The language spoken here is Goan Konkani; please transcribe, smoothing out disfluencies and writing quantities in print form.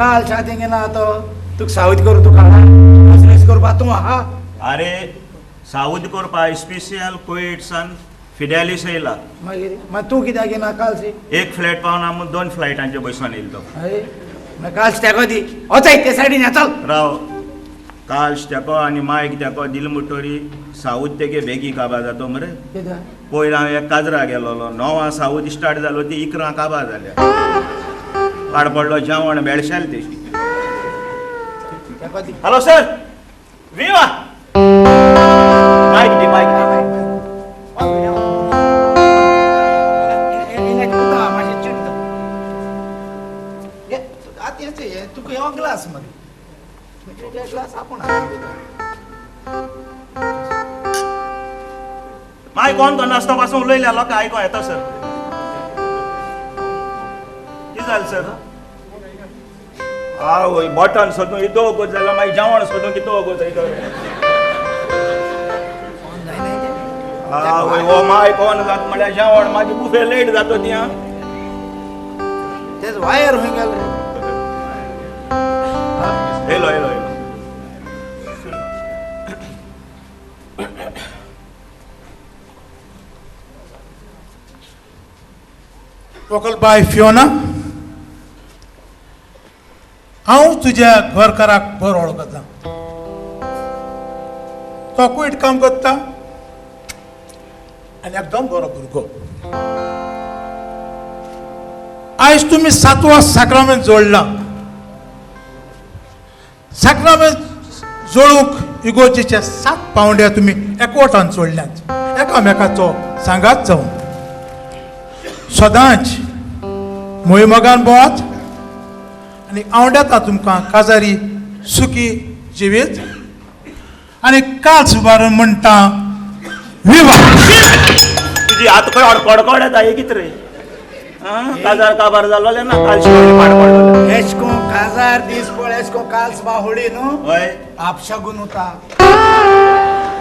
काल शातेंगे ना तो तुका सावध करूं तुका बिजनेस करपा तूं आहा. अरे साऊद करपा स्पेशल कुवेटसान फिडेलिस येयला. मागीर मागीर तूं कित्याक येना काल सी? एक फ्लॅट पावना म्हूण दोन फ्लायटांचे बसून येयलो तो. हय मागीर काल तेको दी वचय ते सायडीन या चल. राव काल तेको आनी मायक तेको दिल म्हणटरी साऊद तेगे बेगी काबार जातो मरे. कित्याक? पयर हांव एक काजरा गेलोलो 9 साऊद स्टार्ट जालो ती 11 काबार जाल्या. पाड पडलो जेवण बेळशेल तेशी. तेको दी. हॅलो सर विवा मायक दी मायक दी. तुका हो ग्लास मरे ग्लास आपूण मायक ऑन कर नासतो पासून उलयल्या लोकां आयको येता सर. कितें जालें सर? आवय बटन सोदून इतो वगत जालो मागीर जेवण सोदून कितो वगत जायत. आवय हो मायक ऑन जात म्हळ्यार जेवण मागीर बुफे लेट जातो ती. आं तेच वायर खंय गेले? येयलो येयलो येयलो. वोकल बाय फियोना, हांव तुज्या घरकाराक बरो वळखता. तो कुवेट काम करता आनी एकदम बरो भुरगो. आयज तुमी सातवा साक्रामेंत जोडला. साक्रामेंत जोडूंक इगोर्जेच्या 7 पावंड्या तुमी एकवटान जोडल्यात एकामेकाचो सांगात जावन. सदांच मोहिमगान भोंवात आनी आवडेता तुमकां काजारी सुखी जिवीत. आनी काल सुबारून म्हणटा विवा. तुजी आतां खंय कडकड येता हे कितें रे? आं काजार काबार जालो ना काल शिवाय पाड पडलो. एशको काजार दीस पळ एशको काल सुबा होडी न्हू हय आपशगून उता.